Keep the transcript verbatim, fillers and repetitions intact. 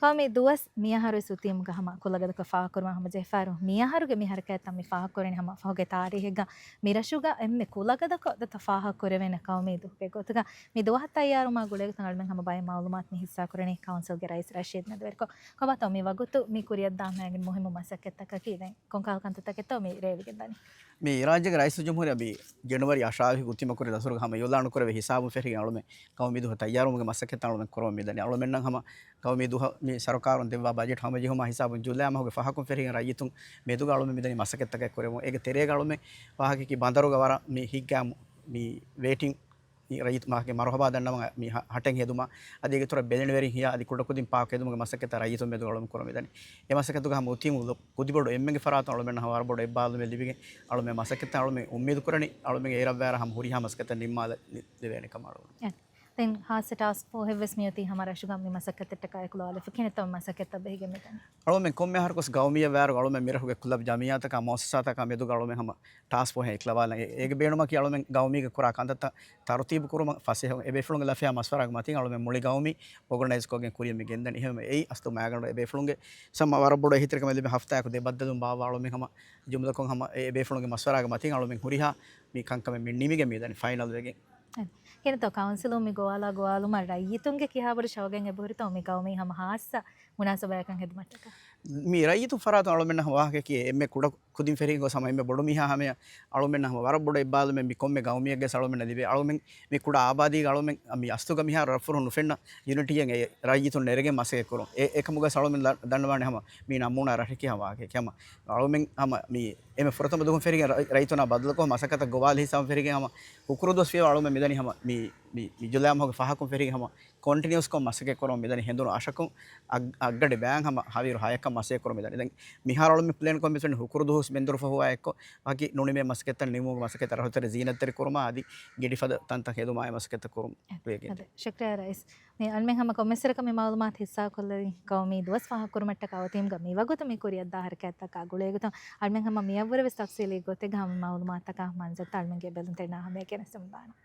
ޤައުމީ ދުވަސް މިއަހަރުވެސް އޮތީމުގަ ހަމަ ކުލަގަދަކޮށް ފާހަގަކުރުމަށް ހަމަޖެހިފައިރު، މިއަހަރުގެ މި ހަރަކާތްތައް މި ފާހަގަކުރަނީ ހަމަ ފަހުގެ ތާރީހެއްގަ މި ރަށުގަ އެންމެ ކުލަގަދަކޮށް ދަތަ ފާހަގަކުރެވޭނެ ޤައުމީ ދުވަހުގެ ގޮތުގަ މި ދުވަހަށް ތައްޔާރުވުމާ ގުޅޭގޮތުން އަޅުމެން ހަމަ ބައެއް މައުލޫމާތު މި ހިއްސާކުރަނީ ކައުންސިލްގެ ރައީސް ރަޝީދު މެދުވެރިކޮށް. ކޮބާތޯ މި ވަގުތު މި ކުރިއަށްދާން ހަމައިގެން މުހިއްމު މަސައްކަތްތަކަކީ؟ ދެން ކޮންކަހަލަ ކަންތައްތަކެއްތޯ މި ރޭވިގެންދަނީ؟ މި ރާއްޖޭގެ ރައީސުލްޖުމްހޫރިއްޔާ މި ޖެނުއަރީ އަށާވީހުގެ އުތުމަކުރި ދަސްވަރުގެ ހަމަ އިއުލާނުކުރެވޭ ހިސާބުން ފެށިގެން އަޅުމެން ޤައުމީ ދުވަހަށް ތައްޔާރުވުމުގެ މަސައްކަތްތައް އަޅުމެން ކުރަމުން މިދަނީ. އަޅުމެންނަށް ހަމަ ޤައުމީ ދުވަހަށް މި ސަރުކާރުން ދެއްވާ ބަޖެޓް ހަމަޖެހުމާ ހިސާބުން ޖުލައި މަހުގެ ފަހަކުން ފެށިގެން ރައްޔިތުން މެދުގަ އަޅުމެން މިދަނީ މަސައްކަތްތަކެއް ކުރެވުން. އޭގެ ތެރޭގަ އަޅުމެން ވާހަކައަކީ ބަނދަރުގަ ވަރަށް މި ހިތްގައިމު މި ވޭޓިން މި ރައްޔިތު މާގެ މަރުހަބާ ދަންނަވަން މި ހަ-، ހަޓެއް ހެދުމަށް އަދި އޭގެ ތުރަށް ބެލެނިވެރިން ހިޔާ އަދި ކުޑަކުދިން ޕާކް ހެދުމުގެ މަސައްކަތަށް ރައްޔިތުން މެދު އަޅުމެން ކުރަމުން މިދަނީ. އެ މަސައްކަތުގަ ހަމަ އޮތީމު ލޮ-، ކުދިބޮޑު އެންމެންގެ ފަރާތުން އަޅުމެންނަށް ހަމަ ވަރަށް ބޮޑު އެއްބާލުމެއް ލިބިގެން އަޅުމެން މަސައްކަތަށް އަޅުމެން އުއްމީދު ކުރަނީ އަޅުމެން އޭރަށް ވާއިރަށް ހަމަ ހުރިހާ މަސައްކަތަށް ނިންމާލަ ލި-، ލެވޭނެ ކަމަށް އަޅުގަނޑު. އެ. ދެން ހާއްސަ ޓާސްކް ފޯހެއްވެސް މިއޮތީ ހަމަ ރަށުގަ މި މަސައްކަތަށްޓަކާ އެކުލަވާލަފަ ކިހިނެއްތޯ މަސައްކަތްތައް ބެހިގެން މިދަނީ؟ އަޅުމެން ކޮންމެ އަހަރަކުވެސް ގައުމީއަށް ވާއިރު އަޅުމެން މިރަށުގެ ކުލަބް ޖަމިއްޔާތަކާ މުއައްސަސާތަކާ މެދުގަ އަޅުމެން ހަމަ ޓާސްކް ފޯހެއް އެކުލަވާލަން. އެ-، އޭގެ ބޭނުމަކީ އަޅުމެން ގައުމީގެ ކުރާ ކަންތައްތައް ތަރުތީބު ކުރުމަށް ފަސޭހަ އެބޭފުޅުންގެ ލަފަޔާ މަޝްވަރާގެ މަތިން އަޅުމެން މުޅި ގައުމީ އޯގަނައިޒްކޮށްގެން ކުރިއަށް މި ގެންދަނީ. އެހެންވެ އެއީ އަސްލު މައިގަނޑު އެބޭފުޅުންގެ ސަމް ވަރަށް ބޮޑު އެހީތެރިކަމެއް ލިބި ހަފްތާއަކު ދެ ބައްދަލުން ބާއްވާ އަޅުމެން ހަމަ ޖުމްލަކޮށް ހަމަ އެ އެބޭފުޅުންގެ މަޝްވަރާގެ މަތިން އަޅުމެން ހުރިހާ މި ކަންކަމެއް މި ނިމިގެން މިދަނީ ފައިނަލް ވެގެން. އެ، ކިހިނެއްތޯ ކައުންސިލުން މި ގޮވާލާ ގޮވާލުމަށް ރައްޔިތުންގެ ކިހާބޮޑު ޝައުގެއް އެބަހުރިތޯ މި ގައުމީ ހަމަ ހާއްސަ މުނާސަބާއަކަށް ހެދުމަށްޓަކާ؟ މި ރައްޔިތުން ފަރާތުން އަޅުމެންނަށް ވާހަކައަކީ އެންމެ ކުޑަ ކުދިން ފެށިގެން ގޮސް ހަމަ އެންމެ ބޮޑު މީހާ ހަމަޔަށް އަޅުމެންނަށް ހަމަ ވަރަށް ބޮޑު އެއްބާލުމެއް މި ކޮންމެ ގައުމީއެއްގަސް އަޅުމެންނަށް ލިބޭ. އަޅުމެން މި ކުޑަ އާބާދީގަ އަޅުމެން މި އަސްލުގަ މިހާރު ރަށްފުރުން ނުފެންނަ ޔުނިޓީއެއް އެ ރައްޔިތުން ނެރެގެން މަސައްކަތް ކުރުން. އެ އެކަމުގަސް އަޅުމެން ދަ-، ދަންނަވާނެ ހަމަ މީ ނަމޫނާ ރަށެކޭ ހަމަ ވާހަކައެކޭ. ހަމަ އަޅުމެން ހަމަ މި އެންމެ ފުރަތަމަ ދުވަހުން ފެށިގެން ރަ-، ރައްޔިތުންނާ ބައްދަލުކޮށް މަސައްކަތަށް ގޮވާލި ހިސާބުން ފެށިގެން ހަމަ ހުކުރު ދުވަސް ފިޔަވާ އަޅުމެން މިދަނީ ހަމަ މި، މި، މި ޖުލައި މަހުގެ ފަހަކުން ފެށިގެން ހަމަ ކޮންޓިނިއުސްކޮށް މަސައްކަތް ކުރަމުން މިދަނީ. ހެނދުނު އަށަކުން އަށް-، އަށްގަޑި ބައިން ހަމަ ހަވީރު ހަޔަކަށް މަސައްކަތް ކުރަމުން މިދަނީ. ދެން މިހާރު އަޅުމެން ޕްލޭންކޮށް މިފެން ހުކުރު ދުވަސް މެންދުރު ފަހުވާ އެއްކޮށް ވަކި ނުނިމޭ މަސައްކަތްތައް ނިމުމުގެ މަސައްކަތަށް ރަށުތެރެ ޒީނަތްތެރި ކުރުމާ އަދި ގިޑިފަދަ ތަންތަން ހެދުމާ އެ މަސައްކަތްތައް ކުރުމުން ވެގެން. އަދެ، ޝުކްރިޔާ ރައީސް. މި އަޅުމެން ހަމަ ކޮންމެސްވަރަކަށް މި މައުލޫމާތު ހިއްސާކޮށްލެވި ގައުމީ ދުވަސް ފާހަގަކުރުމަށްޓަކާ އޮތީމުގަ މި ވަގުތު މި ކުރިއަށްދާ ހަރަކާތްތަކާ ގުޅޭގޮތުން އަޅުމެން ހަމަ މިއަށްވުރެވެސް ތަފްސީލީ ގޮތެއްގަ ހަމަ މައުލޫމާތުތަކާ މަންޒަތައް އަޅުމެންގެ ބެލުންތެރިންނާ ހަމަޔަށް ގެނެސްދެމުންދާނަން.